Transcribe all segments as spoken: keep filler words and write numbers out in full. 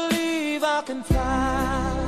Believe I can fly.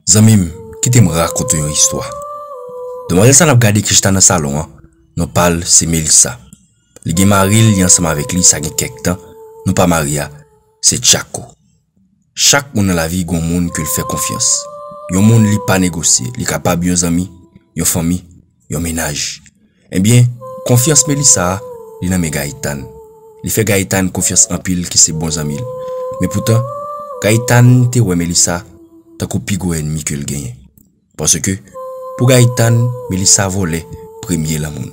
Zanmi m, kite m rakonte w yon istwa. Demwazèl sa n ap gade ki chita nan salon an, non pa l se Melissa. Li gen mari l, li ansanm avèk li, sa gen kèk tan, nou pa marye a, se Tchako. Chak moun nan lavi gon moun ke l fè konfyans. Yon moun li pa negosye, li kapab yon zanmi, yon fanmi, yon mennaj. Ebyen, konfyans Melissa a, li nan men Gaëtan. Li fè Gaëtan konfyans anpil ki se bon zanmi l. Men poutan, Gaëtan te wè Melissa tankou pi gwo ènmi ke l genyen. Paske, pou Gaëtan, Melissa vòlè premye lanmou l.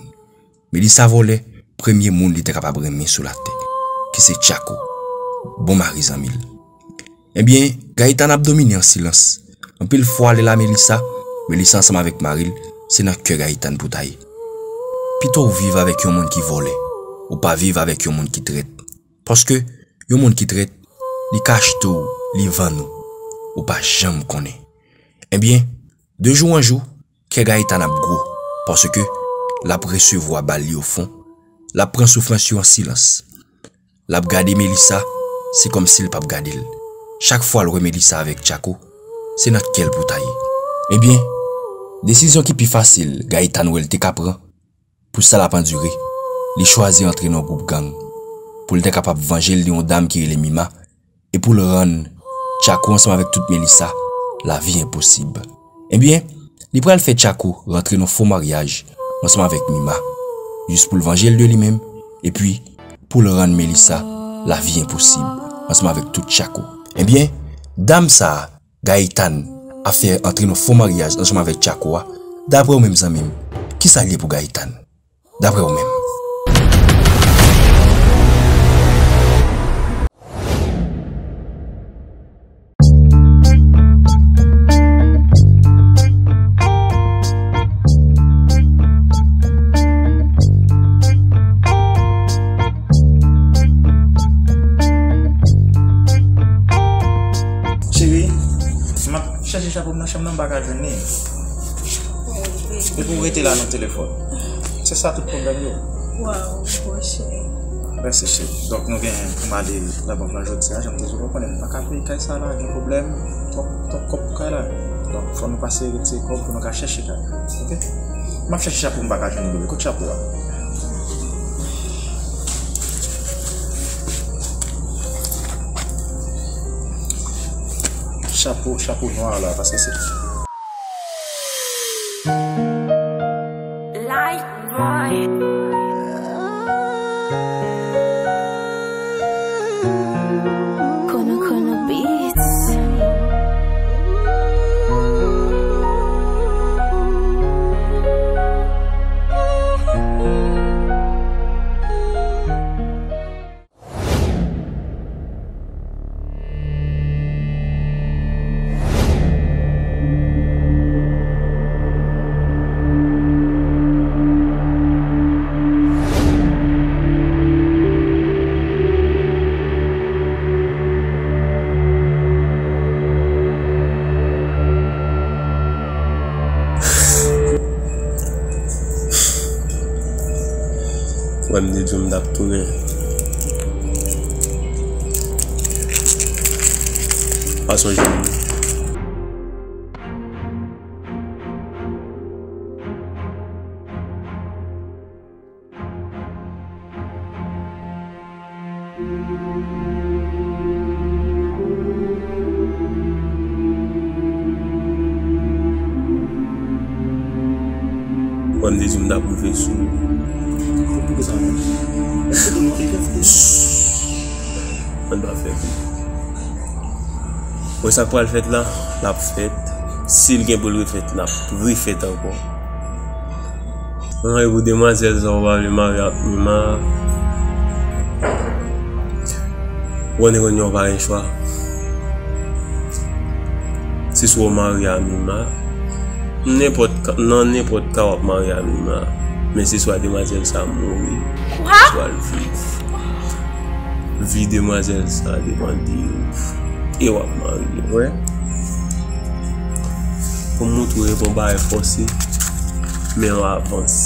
Melissa vòlè premye moun li te kapab renmen sou latè, ki se Tchako, bon mari zanmi l. Ebyen, Gaëtan ap domine an silans. Anpil fwa, lè l a Melissa, Melissa ansanm avèk mari l, se nan kè Gaëtan pou ta ye. Pito w viv avèk yon moun ki vòlè, ou pa viv avèk yon moun ki trèt. Paske, yon moun ki trèt, li ka achte w, li vann ou, ou pa janm konnen. Ebyen, de jou an jou, kè Gaëtan ap gwo, paske l ap resevwa bal yo fon, l ap pran soufrans yo an silans. L ap gade Melissa, se kòmsi l p ap gade l. Chak fwa l wè Melissa avèk Tchako, se nan kè l pou ta ye. Ebyen, desizyon ki pi fasil Gaëtan wè l te ka pran, pou sa l ap andire, li chwazi antre nan yon gwoup gang, pou l ta kapab vanje l de yon dam ki rele Mima, e pou l rann Tchako ansanm avèk tout Melissa lavi enposib. Ebyen, li pral fè Tchako rantre nan fo maryaj ansanm avèk Mima, jis pou l vanje l de li menm, epi pou l rann Melissa lavi enposib ansanm avèk tout Tchako. Ebyen, dam sa a, Gaëtan ap fè antre nan fo maryaj ansanm avèk Tchako a, daprè w menm zanmi m, kisa l ye pou Gaëtan? Daprè w menm. Cheri, m ap chèche chapo m nan chanm nan, m pa ka jwenn li. Epi w rete la nan telefòn. Se sa tout pwoblèm yo. Waw, monchè. Mèsi, cheri. Donk, nou gen pou m ale nan bank lan jodi a, jan m te di w, ou konnen m pa ka peye kay sa la, gen pwoblèm, twòp, twòp kòb pou kay la. Donk, fò nou pase retire kòb pou nou ka chèche kay. Oke? M ap chèche chapo m pa ka jwenn li, bebe. Kote chapo a? Chapo, chapo nwa la, paske se Light boy. Kono Kono Beats. Wè m te di w m t ap tounen. Pa sonje m. Mwen m te di w m t ap rive sou ou. Pou ki sa menm? Èske nou nan F F T? Ann pa fè bri. Mwen sa k pral fèt la, l ap fèt. Si l gen pou l refèt, l ap refèt ankò. Mwen, pou demwazèl sa, ou pa vle marye ak Mima. Ou konnen kounye a ou pa gen chwa. Se swa w marye a Mima, nenpòt ka, nan nenpòt ka w ap marye a Mima. Men se swa demwazèl sa mouri, swa l viv. Vi demwazèl sa depann de ou. E w ap marye, wè. Pou m montre w, e pa yon bagay fòse, men yon avans.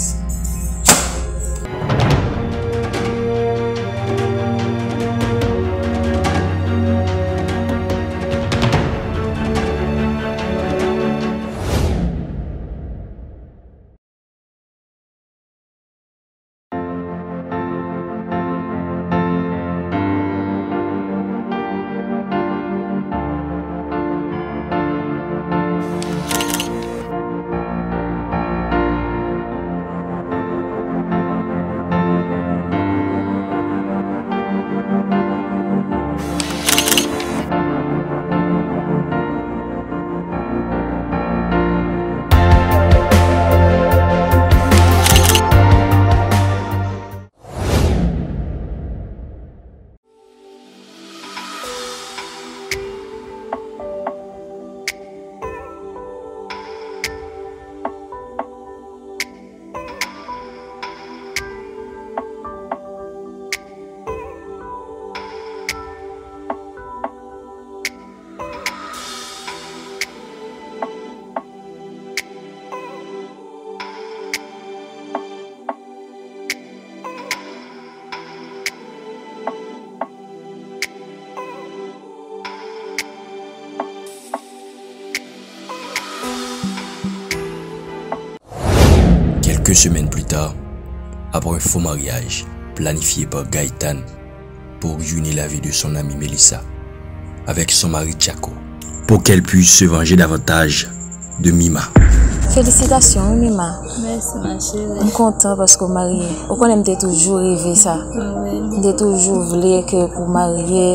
Quelques semaines plus tard, après un faux mariage planifié par Gaëtan pour ruiner la vie de son amie Melissa avec son mari Chaco, pour qu'elle puisse se venger davantage de Mima. Felisitasyon, wi, Mima. Mèsi, ma cheri. M kontan paske w marye. Ou konnen m te toujou reve sa. Wi. M te toujou vle ke pou w marye,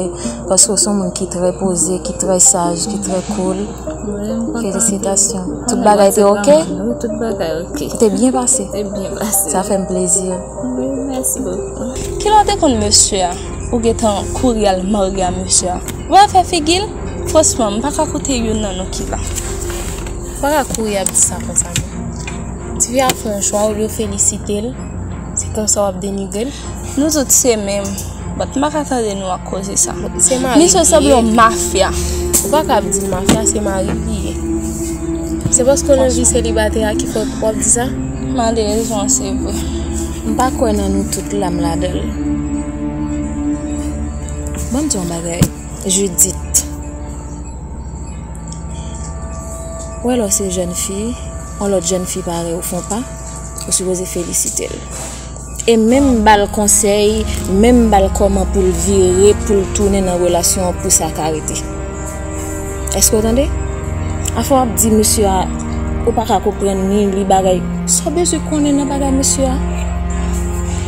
paske w se yon moun ki trè poze, ki trè saj, ki trè cool. Wi, m kontan. Felisitasyon. Tout bagay te oke? Wi, tout bagay oke. Ou te byen pase? Te byen pase. Sa fè m plezi. Wi, mèsi bokou. Kilè w te konn mesye a? Ou gentan kouri al marye a mesye a? Ou pa fè figi l? Fransman, m pa ka koute youn nan nou ki la. Ou pa ka kouri ap di sa konsa, non. Tifi a fè yon chwa, olye w felisite l, se konsa w ap denigre l. Nou tout se menm. But m pa ka tande nou ak koze sa. Se mari li ye. Misye sanble yon mafya. Ou pa ka ap di l mafya, se mari li ye. Se paske w nan vi selibatè a ki fè w ap di sa? Malerezman, se vre. M pa kwè nan nou tout la m ladan l. Ban m di w yon bagay, Judith. Ou wè lè w se jèn fi, yon lòt jèn fi parèy ou fè yon pa, ou sipoze felisite l. E menm ba l konsèy, menm ba l kòman pou l vire, pou l tounen nan relasyon an pou sa ka rete. Èske w tande? Afè w ap di mesye a, ou pa ka konprann li, li bagay. Sa w bezwen konnen nan bagay mesye a?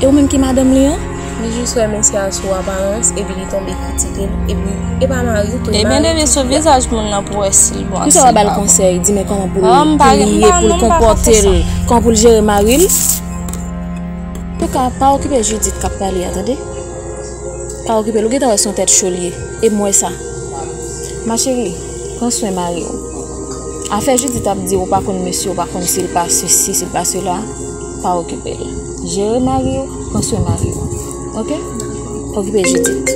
E ou menm ki madanm li an? Li jis wè mesye a sou aparans, epi li tonbe kritike l, epi e pa mari w tou, e mari ti fi a. Ebyen, depi sou vizaj moun nan pou wè si l bon ak si l pa bon. Poukisa w ap ba l konsèy, di men kòman pou l, pou l ye, pou l konpòte l, kòman pou l jere mari l? Antouka, pa okipe Judith k ap pale a, tande? Pa okipe l, ou gentan wè se yon tèt cho l ye. E m wè sa. Ma chérie, pran swen mari w. Afè Judith ap di ou pa konn mesye, ou pa konn si l pa sesi, si l pa sela, pa okipe l. Jere mari w, pran swen mari w. Oke? Okipe Judith.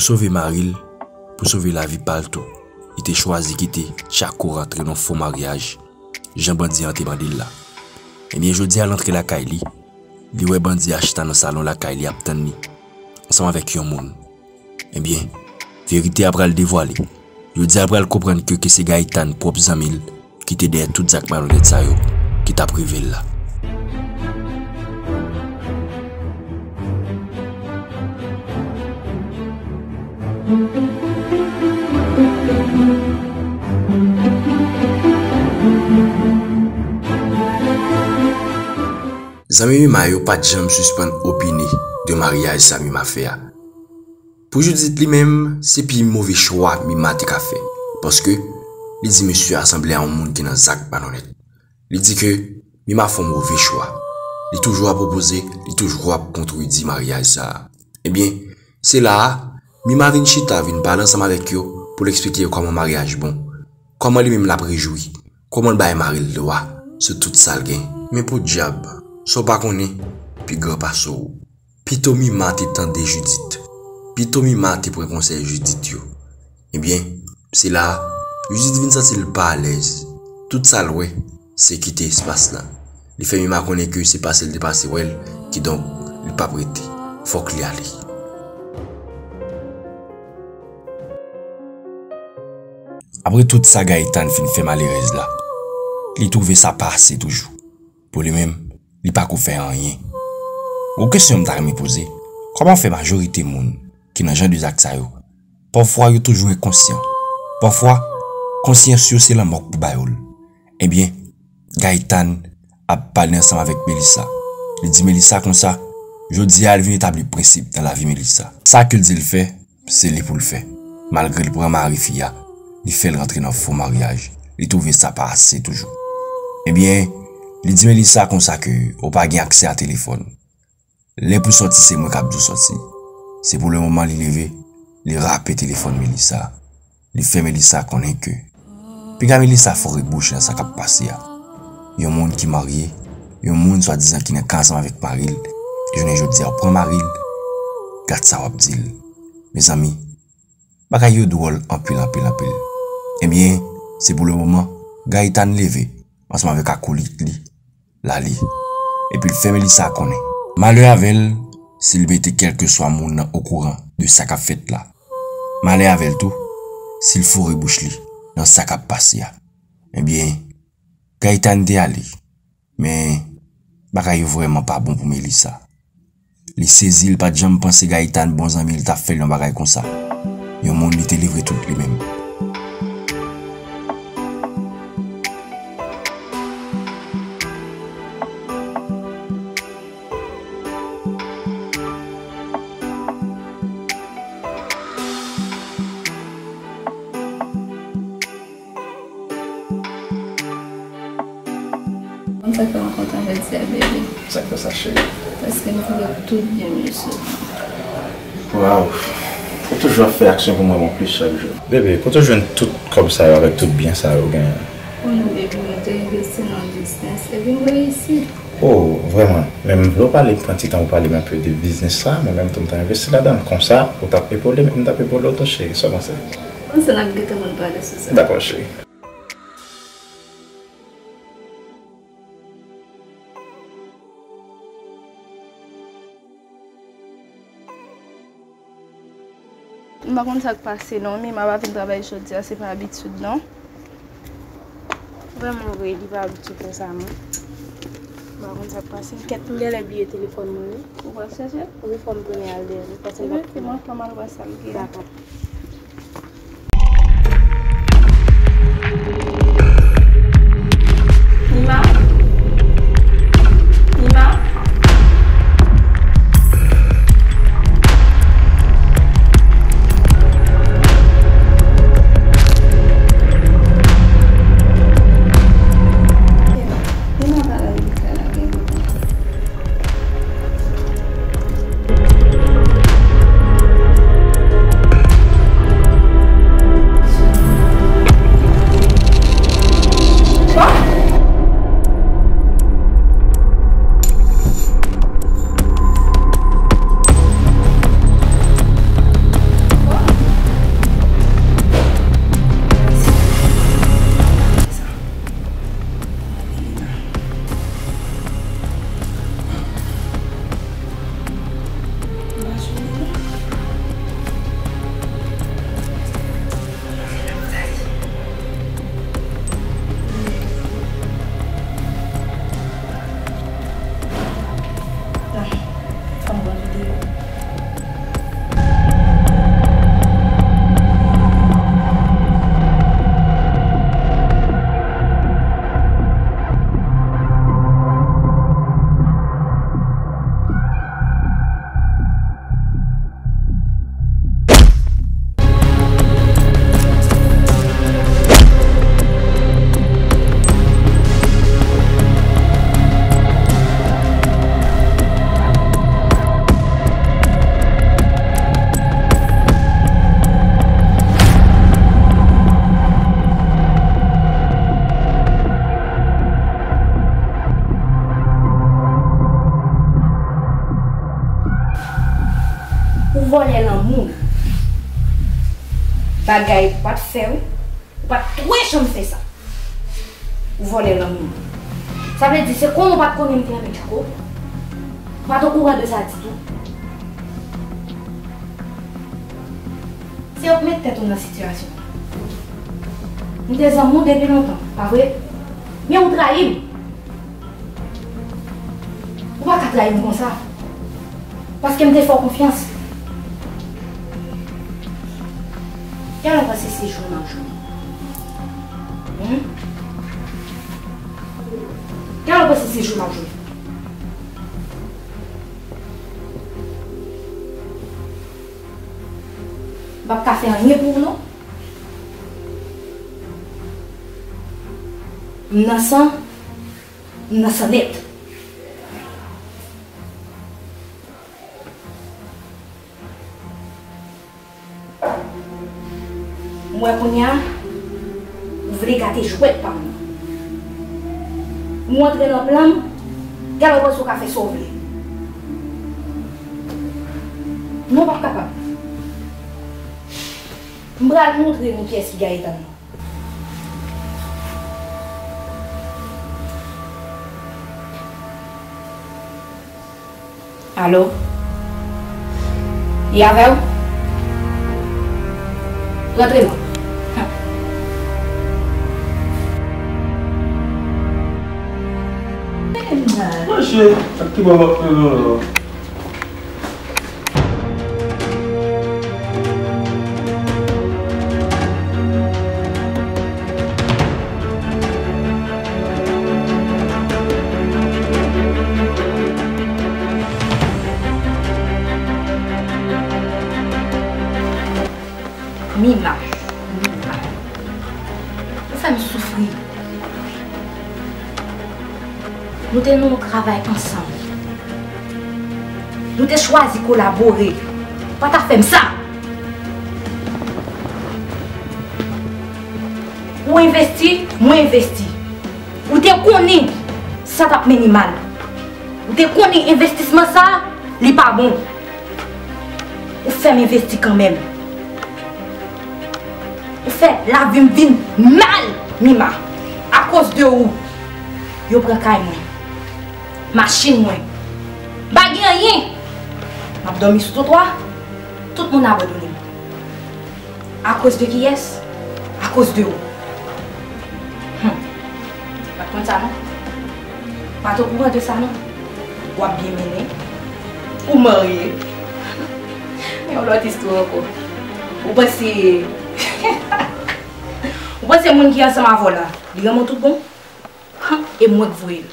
Pou sove mari l, pou sove lavi pa l tou, li te chwazi kite Tchako rantre nan fo maryaj, jan bandi an te mande l la. Ebyen, jodi a, l antre lakay li, li wè bandi a chita nan salon lakay li ap tann li, ansanm avèk yon moun. Ebyen, verite a pral devwale. Jodi a, l pral konprann ke, ke se Gaëtan, pwòp zanmi l, ki te dèyè tout zak malonèt sa yo, li t ap rive l la. Zanmi Mima yo pa t janm sispann opine de maryaj sa Mima fè a. Pou Judith li menm, se pi move chwa Mima te ka fè, paske li di mesye a sanble a yon moun ki nan zak malonèt. Li di ke Mima fè yon move chwa. Li toujou ap opoze, li toujou ap kontredi maryaj sa a. Ebyen, se la a, Mima vin chita, vin pale ansanm avèk yo pou l eksplike yo kòman maryaj bon, kòman li menm l ap rejwi, kòman l bay mari l dwa sou tout sa l gen. Men podyab, sa w pa konnen, pi gran pase w. Pito Mima te tande Judith. Pito Mima te pran konsèy Judith yo. Ebyen, se la a, Judith vin santi l pa alèz. Tout sa l wè, se kite espas la. Li fè Mima konnen ke se pase l te pase wè l, kidonk, li p ap rete. Fòk li ale. Apre tout sa Gaëtan fin fè malerèz la, li twouve sa pa ase toujou. Pou li menm, li pa ko fè anyen. Yon kesyon m ta renmen poze, kòman fè majorite moun ki nan jan de zak sa yo, pafwa yo toujou enkonsyan? Pafwa, konsyans yo se lanmò k pou ba yo l. Ebyen, Gaëtan ap pale ansanm avèk Melissa. Li di Melissa konsa, jodi a, l vin etabli prensip nan lavi Melissa. Sa ke l di l fè, se li pou l fè. Malgre l pran mari fi a, li fè l rantre nan fo maryaj. Li twouve sa pa ase toujou. Ebyen, li di Melissa konsa ke ou pa gen aksè a telefòn. Lè pou sòti, se mwen k ap di w sòti. Se pou le moman li leve, li rape telefòn Melissa. Li fè Melissa konnen ke piga Melissa fore bouch nan sa k ap pase a. Yon moun ki marye, yon moun swadizan ki nan kay ansanm avèk mari l, jounen jodi a w pran mari l, gad sa w ap di l. Mezanmi, bagay yo dwòl anpil, anpil, anpil. Ebyen, se pou le moman, Gaëtan leve, ansanm avèk akolit li, l ale. Epi l fè Melissa konnen. Malè avè l, si l mete kèlkeswa moun nan okouran de sa k ap fèt la. Malè avè l tou, si l foure bouch li nan sa k ap pase a. Ebyen, Gaëtan te ale. Men, bagay yo vrèman pa bon pou Melissa. Li sezi, li pa t janm panse Gaëtan, bon zanmi l, t ap fè l yon bagay konsa. Yon moun li te livre tout li menm. Konn sa k fè m kontan jodi a, bebe. Sa k fè sa, cheri? Paske m twouve tout byen m yo sou ou. Waw. Ou toujou ap fè aksyon pou mwen bon plis chak jou. Bebe, kote w jwenn tout kòb sa yo avèk tout byen sa yo w genyen? Ou konnen, bebe, mwen te envesti nan biznis, epi m reyisi. Oh, vrèman. Men m vle w pale, pran ti tan pou pale m enpe de biznis sa, mwen menm tou m ta envesti ladan l. Konsa, ou t ap epole m, m t ap epole w tou, cheri. Sa w panse? M panse n ap gentan konn pale sou sa. Dakò, cheri. M pa konn sa k pase non, Mima pa vin travay jodi a, se pa abitid non. Vrèman vre, li pa abitye fè sa non. M pa konn sa k pase. Kèt, m genlè bliye telefòn mwen wi. Ou pral chèche l? Wi, fò m tounen al dèyè l wi, paske l pa t fini. Ebyen, se bon, fò m al wè sa l gen. Dakò. Mima? Mima? Mima pa la, Mika la, gen. Bagay ou pa t fè wi. Ou pa t dwe janm fè sa. Ou vòlè lanmou m. Sa vle di se konnen ou pa t konnen m te renmen Djako? Ou pa t okouran de sa ditou? Se ou k met tèt ou nan sitiyasyon an. M te zanmi w depi lontan, pa vre? Men ou trayi m. Ou pa ka trayi m konsa. Paske m te fè w konfyans. Kè lè w panse se jou m ap jwe? Hmm? Kè lè w panse se jou m ap jwe? M p ap ka fè anyen pou ou non. M nan san, m nan san nèt. M wè kounye a, ou vle gate jwèt pa m nan. Ou antre nan plan m, gade w panse w ka fè sa w vle. Non, w p ap kapab. M pral montre nou kiyès ki Gaëtan nan. Alo? Li avè w? Rantre non. Mache, ak ki bò w ap fè non la? Mima, Mima, ou fè m soufri. Nou te nan yon travay ansanm. Nou te chwazi kolabore. Ou pa ta fè m sa. Ou envesti, mwen envesti. Ou te konnen sa t ap mennen mal. Ou te konnen envestisman sa, li pa bon. Ou fè m envesti kanmenm. Ou fè lavi m vin mal, Mima. Akoz de ou, yo pran kay mwen, machin mwen. M pa gen anyen. M ap dòmi sou twotwa. Tout moun abandone m. Akoz de kiyès? Akoz de ou. Hum. M pa t konn sa non. M pa t okouran de sa non. W ap byen mennen. Ou marye. Men yon lòt istwa ankò. Ou panse, ou panse moun ki ansanm avè w la, li renmen w tout bon? Han, e mwen k voye l.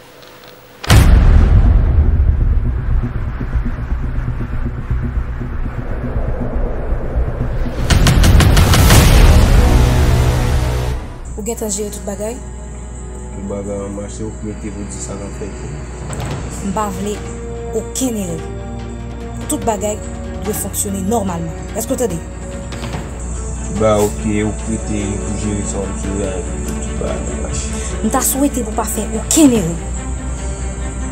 Ou gentan jere tout bagay? Tout bagay an mache, ou k mete pou di sa k ap fèt. M pa vle okenn erè. Tout bagay dwe fonksyone nòmalman. Èske w tande? Ba oke, ou k rete pou jere sa w ap jere a, epi tout bagay ap mache. M ta swete pou pa fè okenn erè.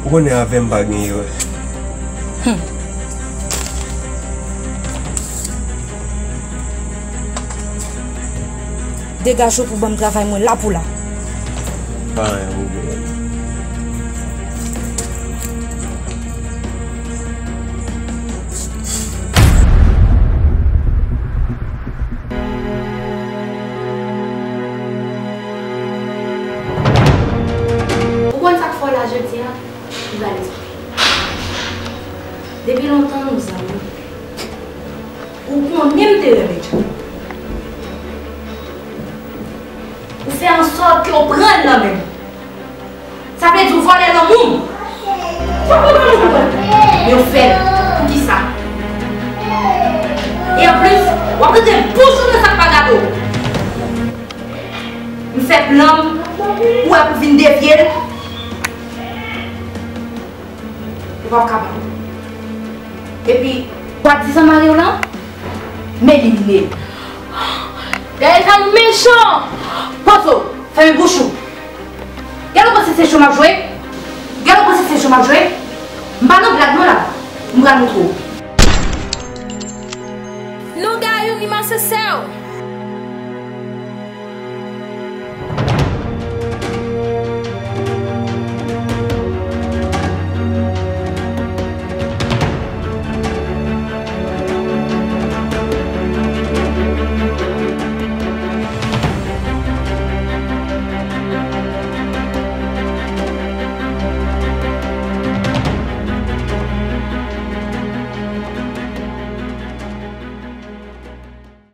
Ou konnen avè m pa gen erè. Hum. Degaje w pou ban m travay mwen la pou la. Pa anyen pwoblèm. Ou konn sa k fè w la jodi a? Ou pral esplike. Depi lontan nou zanmi. Ou konnen m te renmen Djako. Ou fè ansòt ke w pran l nan men m. Sa vle di w vòlè lanmou m. Ou pa konn lanmou m, men w fè l. Poukisa? E anplis, w ap rete boujou nan sa k pa gade w. M fè plan m, ou wè pou vin devye l. Ou p ap kapab. Epi, swadizan mari w lan, m elimine l. Gaëtan mechan! Pozo, fèmen bouch ou! Gade w panse se jwe m ap jwe? Gade w panse se jwe m ap jwe? M pa nan blag non la. M pral montre w. Lougayou, Mima se sè w.